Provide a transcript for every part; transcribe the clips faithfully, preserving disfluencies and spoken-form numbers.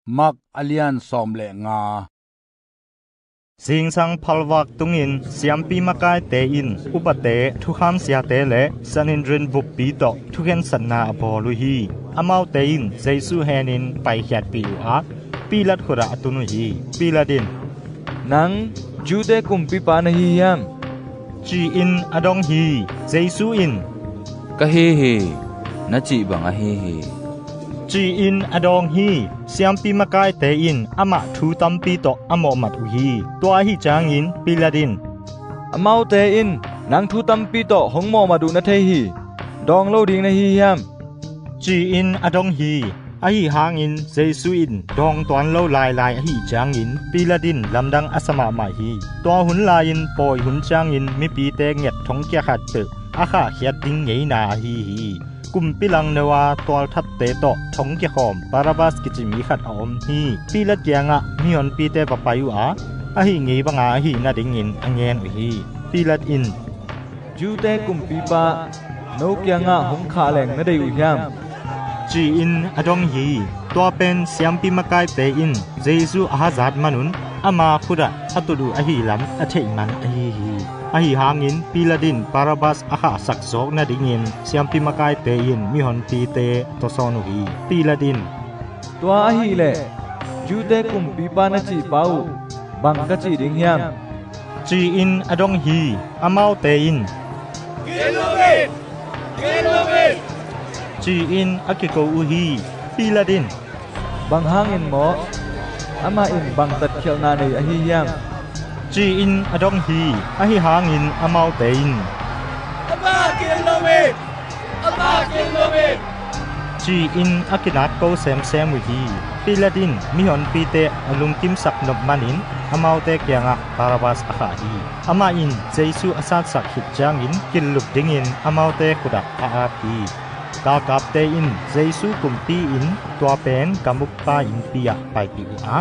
Mark a lian sawm le nga. Zingsang phalvak tungin siampi makaite in upate, thukham siate le Sanhedrin buppi tawh thukhensatna a bawl uh hi. Amaute in Jesu henin paikhiatpih uh a, Pilat khutah a tun uh hi. Pilat in, "Nang Jew-te kumpipa na hi hiam?" ci-in a dong hi. Jesu in, "Ka hi hi, na cih bang ahi hi," ci-in a dawng hi. Siampi makaite in amah thu tampi tawh a mawhmat uh hi. Tua ahi ciangin Pilat in, "Amaute in nang thu tampi tawh hong mawhmat uh na thei hi. Dawng lo ding na hi hiam?" ci-in a dong hi. Ahi hangin Jesu in dawng tuan lo lailai ahi ciangin Pilat in lamdang a sa mahmah hi. Tua hun lai-in pawi hun ciangin mipite nget thongkia khat peuh a khahkhiat ding ngeina ahi hi. Kumpi langno a tualthatte tawh thongkia khawm Barabbas kici mi khat a om hi. Pilat kiangah mihonpite va pai uh a, ahi ngei banga ahi nadingin a ngen uh hi. Pilat in, "Jew-te kumpipa, no kiangah hong khah leng na deih uh hiam?" ci-in a dong hi. Tua pen siampi makaite in Jesu a hazat manun ama khutah a tut uh ahi lam a theih man ahi hi. Ahi hangin Pilat in Barabbas a khahsak zawk nadingin siampi makaite in mihonpite a tawsawn uh hi. Pilat in, "Tua ahih leh Jew-te kumpipa na cihpa uh bang ka cih ding hiam?" ci-in a dong hi. Amaute in, "Killum in! Killum in!" ci-in a kiko uh hi. Pilat in, "Bang hangin maw? Amah in bang tatkhialhna nei ahi hiam?" ci-in a dong hi. Ahi hangin amaute in, "Amah killum in! Amah killum in!" ci-in a kinatko semsem uh hi. Pilat in mihonpite a lungkimsak nop manin amaute kiangah Barabbas a khah hi. Amah in Jesu a satsak khit ciangin killup dingin amaute khutah a ap hi. Galkapte in Jesu kumpi-in tua pen gam ukpa innpi ah paipih uh a,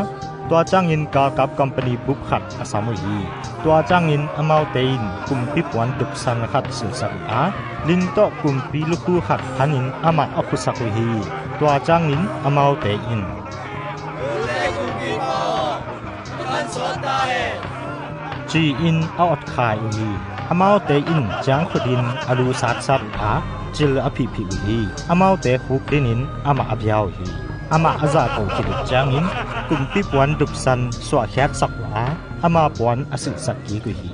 tua ciangin galkap company bup khat a sam uh hi. Tua ciangin amaute in kumpi puan dupsan khat silhsak uh a, lin tawh kumpi lukhu khat phanin amah a khusak uh hi. Tua ciangin amaute in, "Jew-te kumpipa aw, na kan sawn ta hen," ci-in a otkhai uh hi. Amaute in ciangkhutin a lu satsat uh a, cil a phihphih uh hi. Amaute khukdinin amah a bia uh hi. Amah a zahko khit uh ciangin kumpi puan dupsan suahkhiatsak uh a, ama puan a silhsak kik uh hi.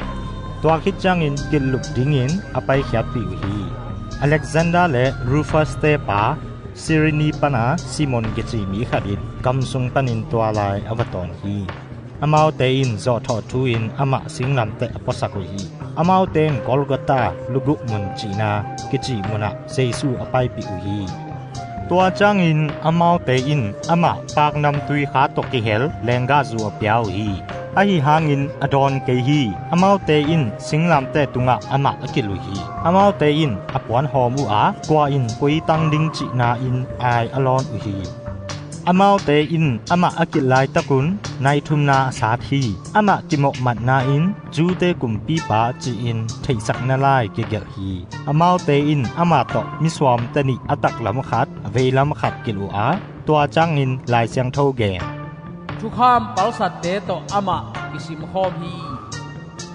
Tua khit ciangin killup dingin a paikhiatpih uh hi. Alexander le Rufus-te pa Cyrene pana Simon kici mi khat in gam sung panin tua lai a va tawn hi. Amaute in zawhthawh thu-in amah singlamteh a puasak uh hi. Amaute in Golgotha, Luguk Mun cihna kici munah Jesu a paipih uh hi. Tua ciangin amaute in amah paknamtui kha tawh kihel lenggahzu a pia uh hi. Ahi hangin a dawn kei hi. Amaute in singlamteh tungah amah a kilh uh hi. Amaute in a puan hawm uh a, kua in koi tang ding cihna-in ai a lawn uh hi. Amaute in amah a kilh laitakun nai thumna a sat hi. Amah kimawhmatna in Jew-te kumpipa ci-in theihsakna lai kigelh hi. Amaute in amah tawh misuamte nih a taklam khat, a veilam khat kilh uh a, tua ciangin Lai Siangtho gen, "Thukham palsatte tawh amah kisimkhawm hi,"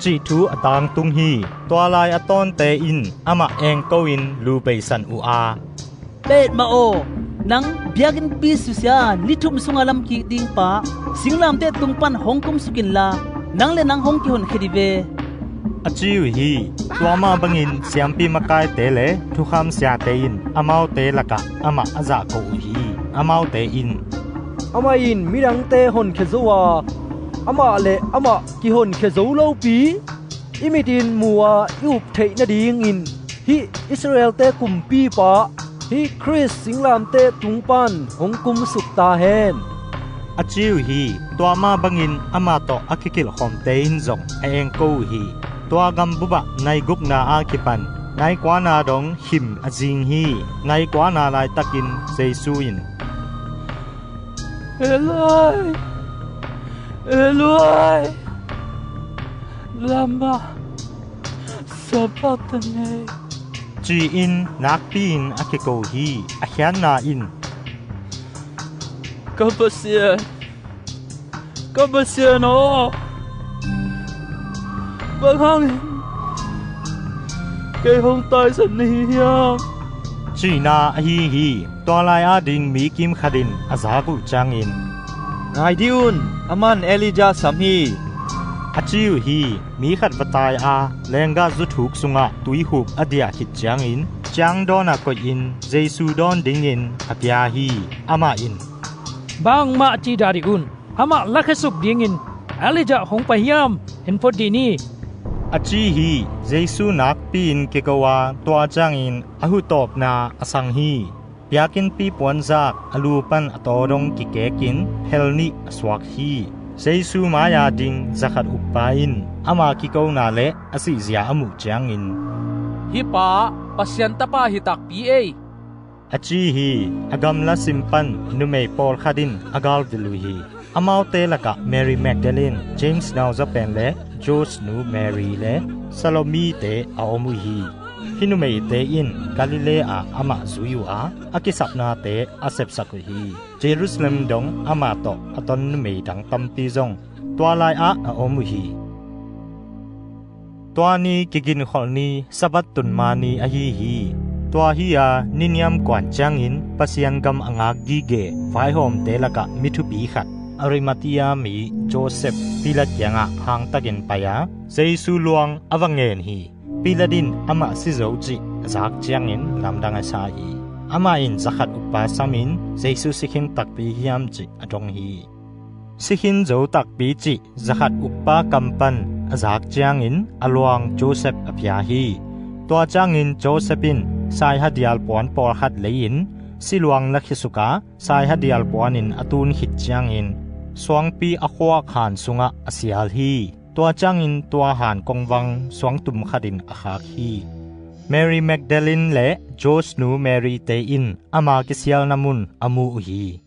cih thu a tangtung hi. Tua lai a tawnte in amah engko-in lu beisan uh a, "Petmah aw, nang biakinnpi susia ni thum sunga lamkik dingpa, singlamteh tung pan hong kumsuk inla, nang le nang hong kihonkhia dih ve," a ci uh hi. Tua mah bangin siampi makaite le thukham siate in amaute lakah amah a zahko uh hi. Amaute in, "Amah in midangte honkhia zo a, amah le amah kihonkhia zo lopi i mitin mu-a i up theih nadingin hih Israel-te kumpipa, hih Khrist singlamteh tung pan hong kumsuk ta hen," a ci uh hi. Tua mah bangin amah tawh a kikilhkhawmte in zong a engko uh hi. Tua gambup ah nai gukna a kipan nai kuana dong him a zing hi. Nai kuana laitakin Jesu in, "Eloi, Eloi, lama sabachthani?" ci-in nakpi-in a kiko hi. A khiatna in, Ka Pasian, ka Pasian aw, bang hangin kei hong taisan na hi hiam? Cihna ahi hi. Tua lai-ah ding mi kimkhat in a zak uh ciangin, "Ngai dih un, aman Elijah sam hi," a ci uh hi. Mi khat va tai a, lenggah zuthuk sungah tuihup a diah khit ciangin, ciangdawnah koihin Jesu dawn dingin a pia hi. Amah in, "Bangmah cih dah dih un, amah lakhia suk dingin Elijah hong pai hiam, en phot dih ni," a ci hi. Jesu nakpi-in kiko a, tua ciangin a hutawpna a sang hi. Biakinnpi puanzak a lu pan a taw dong kikekin phel nih a suak hi. Jesu mai-a ding zakhat ukpa in ama kikona le a sihzia a muh ciangin, "Hih pa Pasian Tapa hi takpi ei," a ci hi. A gamla sim pan numei pawlkhat in a galvil uh hi. Amaute lakah Mary Magdalene, James nauzapen le Jose nu Mary le Salome-te a om uh hi. Hih numeite in Galilee ah amah zui uh a, a kisapnate a sepsak uh hi. Jerusalem dong amah tawh a ton numei dang tampi zong tua lai-ah a om uh hi. Tua ni kiginkholh ni, Sabbath tun ma ni ahi hi. Tua hi-a ni niamkuan ciangin Pasian gam a ngak gige vaihawmte lakah mi thupi khat, Arimathea mi Joseph, Pilat kiangah hangtakin pai-a Jesu luang a va ngen hi. Pilat in amah si zo cih a zak ciangin lamdang a sa hi. Amah in zakhat ukpa samin Jesu si khin takpi hiam cih a dong hi. Si khin zo takpi cih zakhat ukpa kam pan a zak ciangin a luang Joseph a pia hi. Tua ciangin Joseph in saihadial puan pawlkhat lei-in siluang lakhia suk a, saihadial puanin a tun khit ciangin suangpi a khuak han sungah a sial hi. Tua ciangin tua han kongvang suangtum khatin a khak hi. Mary Magdalene le Jose nu Mary-te in ama kisialna mun a mu uh hi.